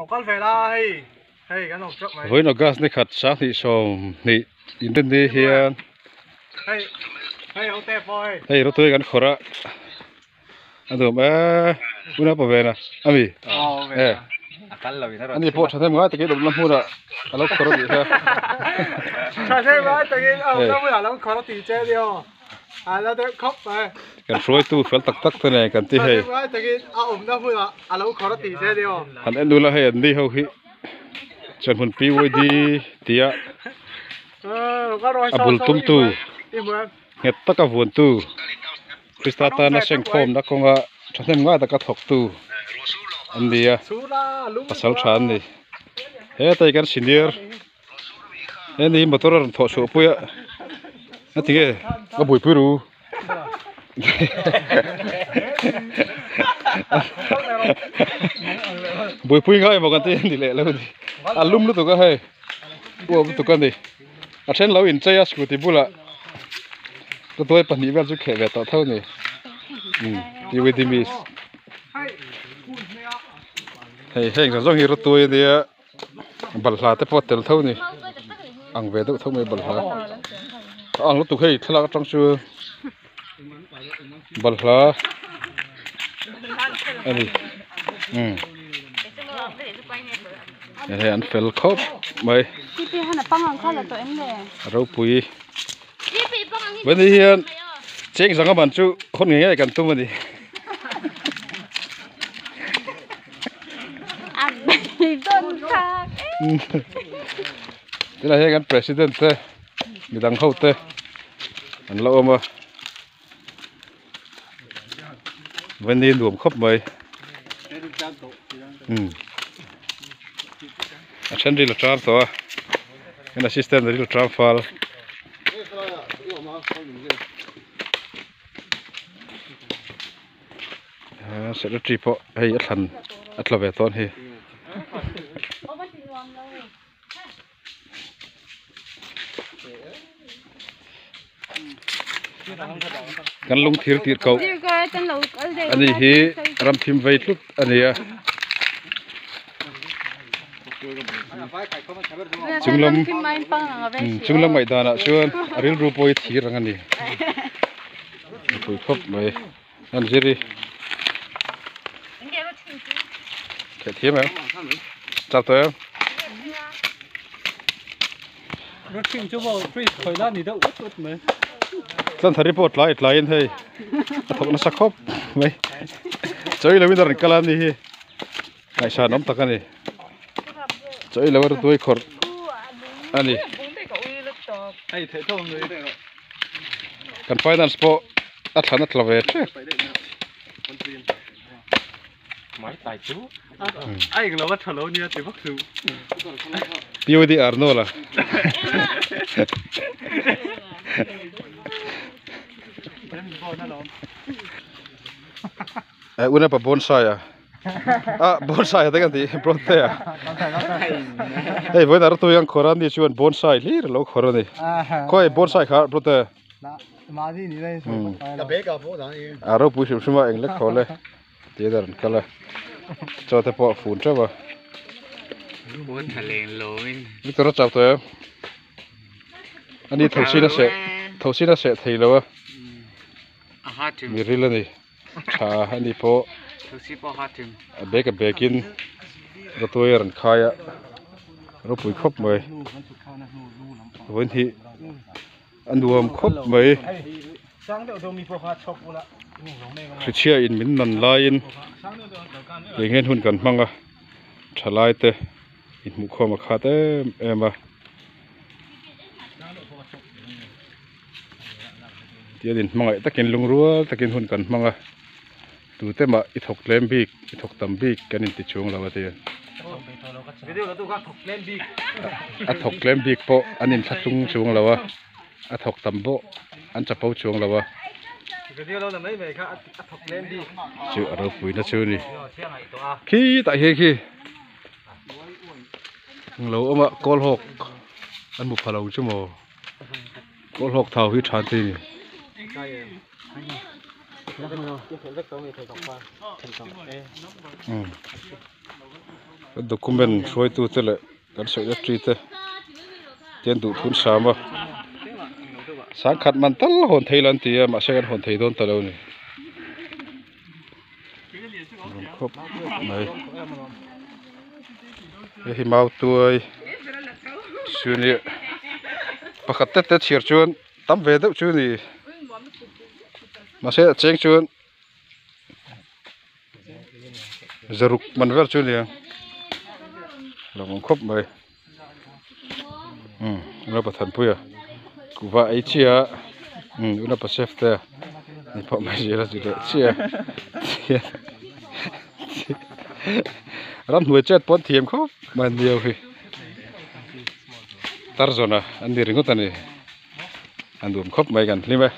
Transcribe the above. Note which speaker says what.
Speaker 1: Kal ve la hei hei kan awm teuh mai.
Speaker 2: Vawiin August ni khat sanghnih sawmhnih inrinni hian
Speaker 1: Hei hei ho te pawh hei.
Speaker 2: Hei rawtui kan khawrh a a nuam e una pa ve na ami e ani pawh thahnem ngai takin awmna hmunah a lo khawrh a nih kha.
Speaker 1: Thahnem ngai takin awmna hmunah a lo khawrh a tih che nia aw. A la deuh khawp mai.
Speaker 2: Kan hruaitu fel tak tak te nen kan ti hei.
Speaker 1: Thahnem ngai takin a awmna hmunah a lo khawrh a tih che nia aw.
Speaker 2: Han en ula hei an ni ho hi chuan hmun PYD tia a bul tumtu nghet taka vuantu Krista tana sengkhawmna kawnga thahnem ngai taka thawktu an ni a pasal tha an ni hetai kan senior heni motor a rawn thawh chhuah pui a a tinge ka buaipui ru buaipui ngai emaw kan ti a ni leh lo a ni a lum lutuk a hei uap lutuk a ni. A then lo inchei a scooty bulah ka tuai pahnih vel chu kheh ve tawh tho a ni umm PYD miss hei heng zawng zawng hi rawtuai a nia balhla te pawh a tel tho a ni ang ve deuh tho mai balhla a ang lutuk hei thlalak atang chuan balhla a ni umm. Hei an fel khawp mai a ropui vani hian cheng zanga man chu hawn ngei ngei kan tum a ni. Tunah hian kan president te midang ho te an la awm a. Vani nuam khawp mai umm a then ril a ṭam tawh a kan assistant a ril a ṭam fal ah secretary pawh hei a thlan a tla ve tawh a ni. Kan lung thir tirh koh ani hi ram thim vei tlut a ni a chunglam chunglam ngaih danah chuan a rilru pawh hi thir ang a ni a pui khawp mai an zir hi theih thiam em chak tawh em. Tlanthari pawh tlai tlaiin hei a thawk nasa khawp mai chawi loin a rawn kal a ni hi ngaihsan awm tak a ni chawi lo a tuai khawrh a ni kan finance pawh a thlan a tla ve tep. POD Arnold a eh unapa bonsai a ah bonsai a te kan tih bronte a hei vawiin ah rawtui ang khawr a ni chuan bonsai hlir a lo khawr a ni khawi bonsai kha bronte a ropui hrim hrim a eng lek thawl e tiin a rawn kal a chaw te pawh a fun teuh a Victor a chau tawh em ani thosin a seh thosin a seh thei lo a mi ril a ni tha ani pawh a bag a bag in rawtuai a rawn khai a ropui khawp mai vawiin hi. A nuam khawp mai hrichhia in min nan laiin eng hian hun kan hmang a thalai te inhmuhkhawm a khat em em a tian inhmangaih takin lungrual takin hun kan hmang a. Tute mah i thawk tlem bik, i thawk tam bik kan inti chuang lo a ti. A thawk tlem bik pawh an inthla tlung chuang lo a, a thawk tam pawh an chapo chuang lo a. Chu a ropuina chu a ni. Khitah hian khi englo awm a kawlhawk an hmu pha lo chu maw? Kawlhawk thau hi tha an ti a ni. Document hruaitu te leh kan secretary te te an duh thun sam a sangkhat man tal hawn thei la an ti a mahse kan hawn thei dawn ta lo a ni nuam khawp mai hei hi mau tuai chu nia pakhat te te chhiar chuan tam ve deuh chu a ni mahse a cheng chuan. Zaruk man vel chu nia lo awm khawp mai umm unapa thanpuia kuhva ei chiah a umm unapa chef te ni pawh mai zir a ti leh chiah a ramhnuai chet pawh an thiam khawp mai an niau hi tar zawna an ni ringawt a ni a nuam khawp mai kan hlim e.